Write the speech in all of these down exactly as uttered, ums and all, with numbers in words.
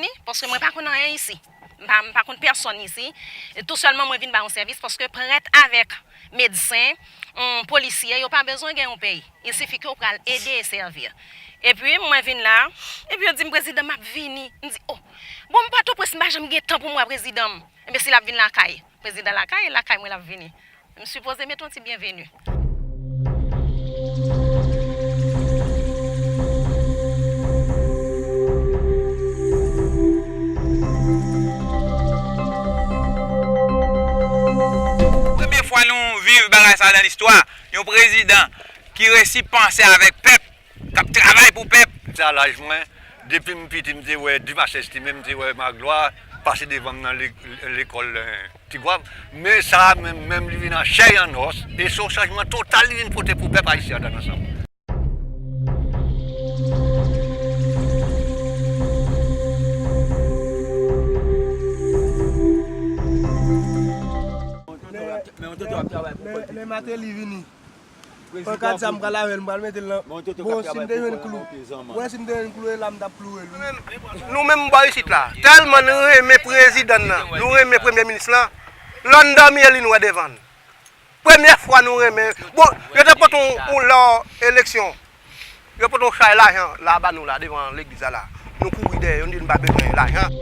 vini, paske mwen pa konn anyen isi. M pa, m pa konn pèsonn isi. E tou sèlman mwen vin ba yon sèvis, paske prèt avèk medsen, yon polisye, yo pa bezwen gen yon peyi. Il sifi ke w pral ede e sèvi. Epi mwen vin la, epi yo di m, "Prezidan, m ap vini." M di, "Oh, bon, m Pòtoprens, m pa janm gen tan pou m wè prezidan m." Ebyen, si l ap vin lakay, prezidan lakay, lakay mwen l ap vini. M sipoze mete yon ti byenveni. Premye fwa nou viv bagay sa nan listwa, yon prezidan ki resi panse avèk pèp, k ap travay pou pèp. Sa laj mwen, depi m piti, m te wè Dumas Estimé, m te wè Magloire pase devan m nan le-, lekòl, eh, Tigwav. Men sa a menm, menm li vin an chè e an os, e se yon chanjman total li vin pote pou pèp ayisyen antann ansanm. Men, men, men Martelly vini. Pankat sa m pral avè l, m pral mete l nan. Bon, si m te jwenn klou. Wè, si m te jwenn klou, e la m t ap kloure l, wi. Nou menm bò isit la, tèlman nou renmen prezidan nan, nou renmen premye minis lan, lè n dòmi e li nou wè devan n. Premye fwa nou renmen. Bon, yo te pote yon, yon lò eleksyon. Yo pote yon chay lajan la ba nou la, devan legliz la la. Nou kouri dèyè yo, nou di nou pa bezwen lajan.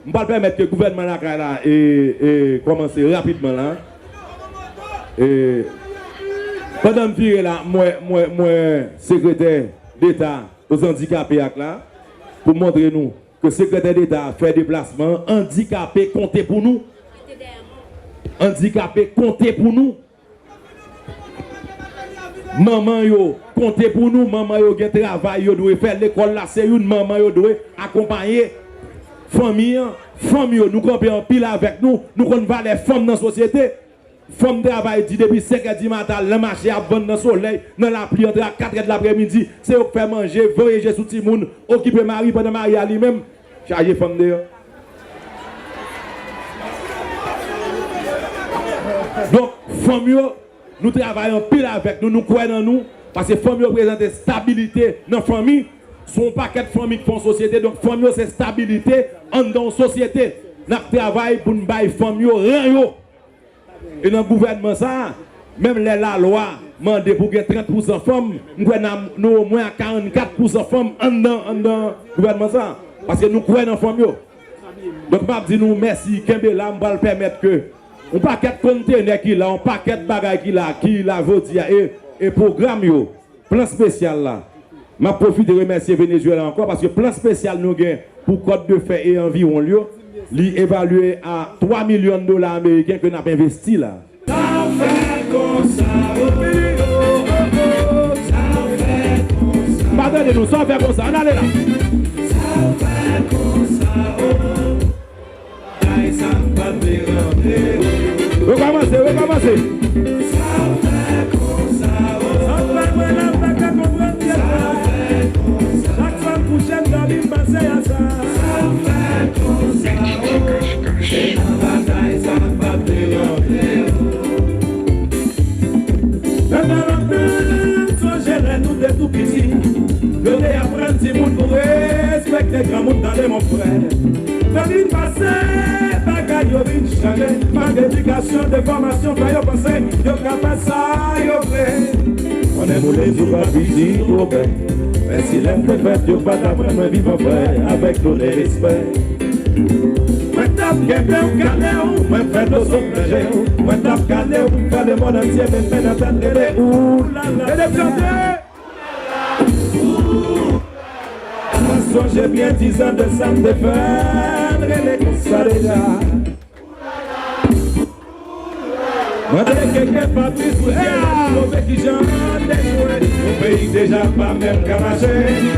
M pral pèmèt ke gouvènman lakay la e, e kòmanse rapidman la. E pandan m vire la, m wè, m wè, m wè sekretè deta o zandikape ak la pou montre nou ke sekretè deta fè deplasman. Andikape konte pou nou. Andikape konte pou nou. Manman yo konte pou nou. Manman yo gen travay yo dwe fè. Lekòl la se youn. Manman yo dwe akonpaye fanmi an. Fanm yo, nou kanpe anpil avèk nou. Nou konn valè fanm nan sosyete. Fanm travay di depi senk è di maten, al nan mache, ap vann nan solèy, nan lapli, antre a kat è de laprèmidi. Se yo k fè manje, voye je sou timoun, okipe mari pandan mari a li menm chaje fanm deyò. Donk, fanm yo, nou travay anpil avèk nou, nou kwè nan nou, paske fanm yo reprezante stabilite nan fanmi. Se yon pakèt fanmi k fè yon sosyete, donk fanm yo se stabilite anndan yon sosyete. N ap travay pou n bay fanm yo ran yo. E nan gouvènman sa a, menm lè lalwa mande pou gen trant pousan fanm, m kwè n a, nou omwen a karannkat pousan fanm anndan, anndan gouvènman sa a. Paske nou kwè nan fanm yo. Donk, m ap di nou mèsi, kenbe la, m pral pèmèt ke yon pakèt kontenè ki la, yon pakèt bagay ki la, ki la jodi a, e, e pwogram yo. Plan espesyal la. M ap pwofite remèsye Venezuela ankò paske plan espesyal nou gen pou Côte de Fer e anviwon l yo, li evalye a twa milyon dola ameriken ke n ap envesti la. Sa w fè konsa, o, o, o, o, sa w fè konsa. M pa tande nou, sa w fè konsa, ann ale la. Sa w fè konsa, o, o. Rekòmanse, rekòmanse. Sa fè mwen la, m pa ka konprann tèt la. Chak fwa m kouche, m dòmi, m panse a sa. Nan tan lontan, sonje lè nou te tou piti, yo te aprann timoun pou respekte granmoun, tande mon frè. Tan vin pase, bagay yo vin chanje. Mank edikasyon, de fòmasyon, fè yo panse yo ka fè sa yo vle. Konnen moule di w pa piti twò bèl. Men si lè m te fèt, yo pa t aprann mwen viv an frè, avèk lonè, respè. Mwen t ap kenbe w, gade w, mwen fè dlo sot nan je w. Mwen t ap gade w, fè lemonn antye met men nan tèt, rele oulala. Rele chante. Mwen sonje byen dizan de sa m te fè, m rele konsa deja. Mwen te keke Patrice Pouzyè, twouve kijan te jwe. Yon peyi deja pa menm ka mache,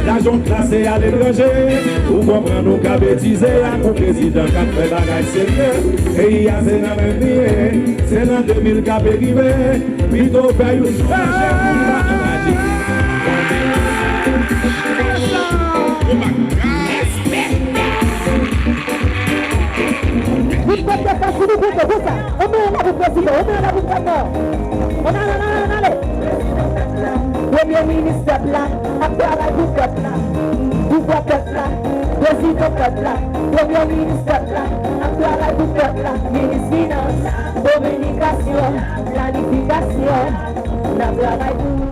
lajan w klase aletranje. Ou konprann ou ka betize ak yon prezidan k ap fè bagay serye. Peyi a se nan men li ye, se nan de mil k ap rive. Pito w fè youn chanje pou l pa anraje. Tout pèp la, sa fini pou nou, konsa. Ann ale la pou prezidan, ann ale la pou gouvènè. Ann ale, ann ale, ann ale. Premye minis pèp la, ap travay pou pèp la. Pouvwa pèp la, prezidan pèp la. Premye minis pèp la, ap travay pou pèp la. Minis finans, kominikasyon, planifikasyon. N ap travay pou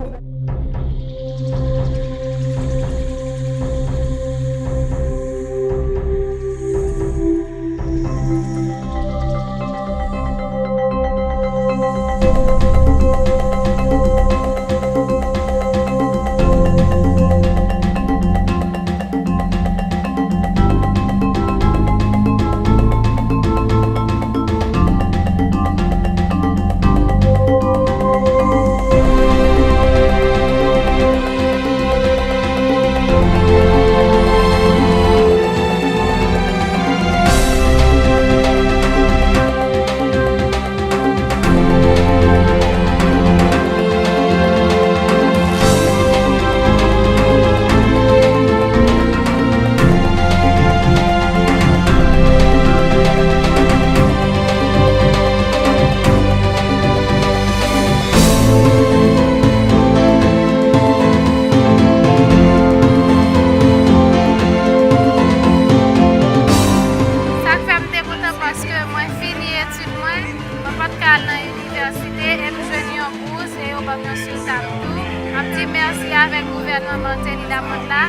Nan sou tab tou. M ap di mèsi avèk gouvènman Martelly Lamothe la.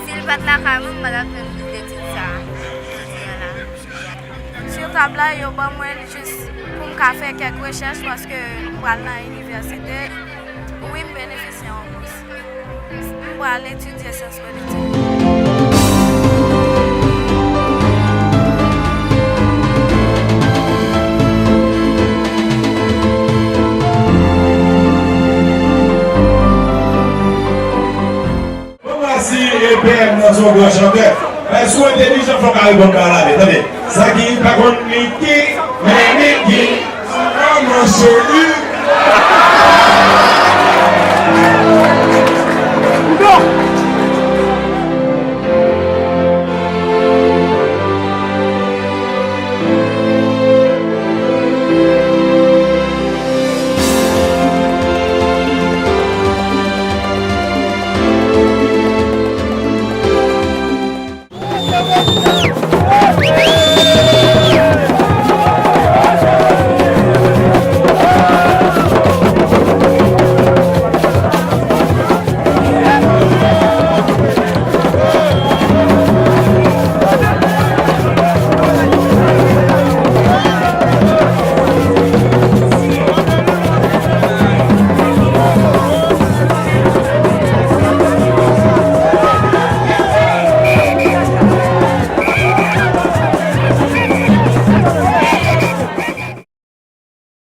Si l pa t lakay mwen, m pa t ap fè m detid sa a. Jodi a la. Sou tab la, yo ban mwen l jis pou m ka fè kèk rechèch paske m pral nan inivèsite. Wi, m benefisye yon bous. M pral etidye syans politik. Mwen kwè si E P M nan se yon gran chantè, si w entelijan, fò w ka reponn ba la men. Tande, sa ki pa konn Miki, men Miki, kòman cheri?